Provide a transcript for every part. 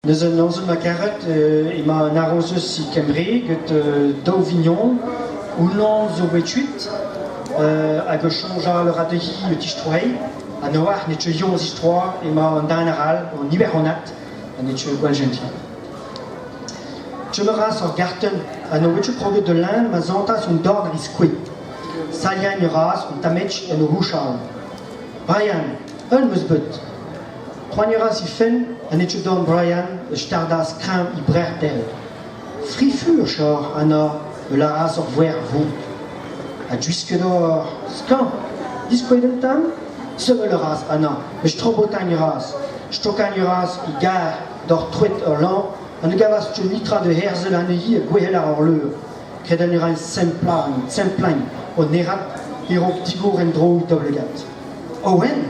Neuze an ma karet emañ an arouez e Kembre get daou vignon, unan zo bet kuit hag o soñjal a ra dezhi o tistroiñ ha neoazh ne teu Yoñ zistroañ emañ an den arall an Iwerzhonad ha ne teu gwall jentil. Chom a ras ur gartenn ha n'o ket kroget da lenn ma zantas un dorn ar skoed. Saliañ a ras un tammig en o huchal. Brian, un 'm eus bet. Poaniñ a ras he fenn ha n'eo ket dorn Brian e stardas kreñv he brec'h dezhañ. Fri-furch oc'h, Anna, e lâras ur wreg voud. Ha gwisket oc'h skañv. Diskouez un tamm? Sevel a ras Anna, met strobotañ a ras. Stokañ a ras he gar doc'h troet ul lañv ha ne gavas ket netra da herzel anezhi ha gwelet àr ur leur. Kredenn a rae semplañ, semplañ o nerad e-raok digor en-dro he daoulagad. Owen,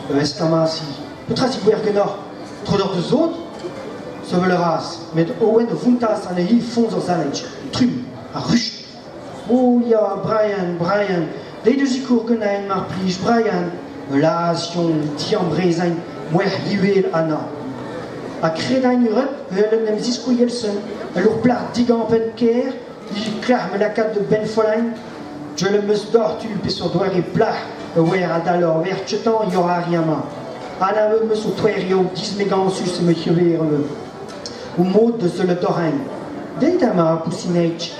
e estlammas-hi, petra 'zigouezh ganeoc'h? Tro deoc'h da sot? Sevel a ras, met Owen a vountas anezhi foñs ur saleg, trumm ha rust. Oh ya, Brian, Brian, deuit da sikour ganin mar plij, Brian! E lâras-eñ diambrezañ mouezh ivel Anna. Ha kredañ ret evel en em ziskouez èl-se, èl ur plac'h digampenn kaer, he klac'h ma lakaat da bennfollañ. Gwell em eus doc'htu peseurt doare plac'h a oer adal ur wech chetañ eo arri amañ. Anav em eus ho toerioù dismegañsus ma c'hever ho mod da sellet doc'h-eñ. Deit amañ, pousineg.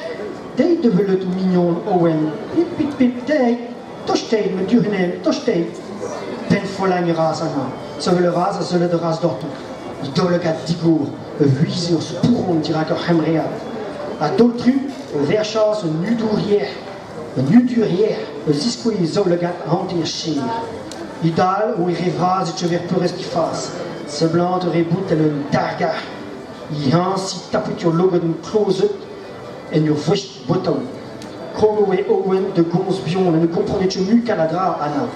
Deit da welet ho mignon Owen. Pip, pip, pip, deit. Tostait, ma duc'henell, tostait. Pennfollañ a ras amañ. Sevel a ras ha sellet a ras doc'htu. He daoulagad digor, ur wiziour spouron dirak ur c'hembread. A-daol-trumm e verchas un hudourier, un hudurier a ziskouez e zaoulagad hanter cher. E dal oe re vras e keñver peurrest he fas, seblant a rae bout en un targac'h. He hañsi tapout ur logodenn klozet en ur voest botoù. Krog oe Owen da gomz buan ha ne gomprene ket mui kalz a dra, Anna.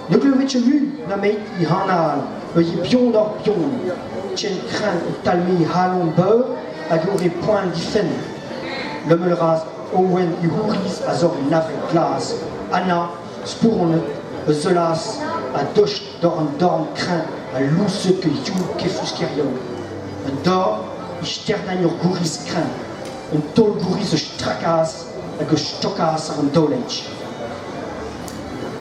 Ne gleve ket mui nemet he anal, eus he buanoc'h-buan. Ken kreñv e talme he c'halon beure hag eo re poan d'he fenn. Lemel a ras Owen he c'houriz a-zoc'h he navet glas. Anna, spouronet, a zeulas a-dost doc'h an dorn kreñv ha louset gant youl kefluskerioù. Un dorn e sterdañ ur gouriz kreñv. Un taol gouriz a strakas hag a stokas àr an daolenn.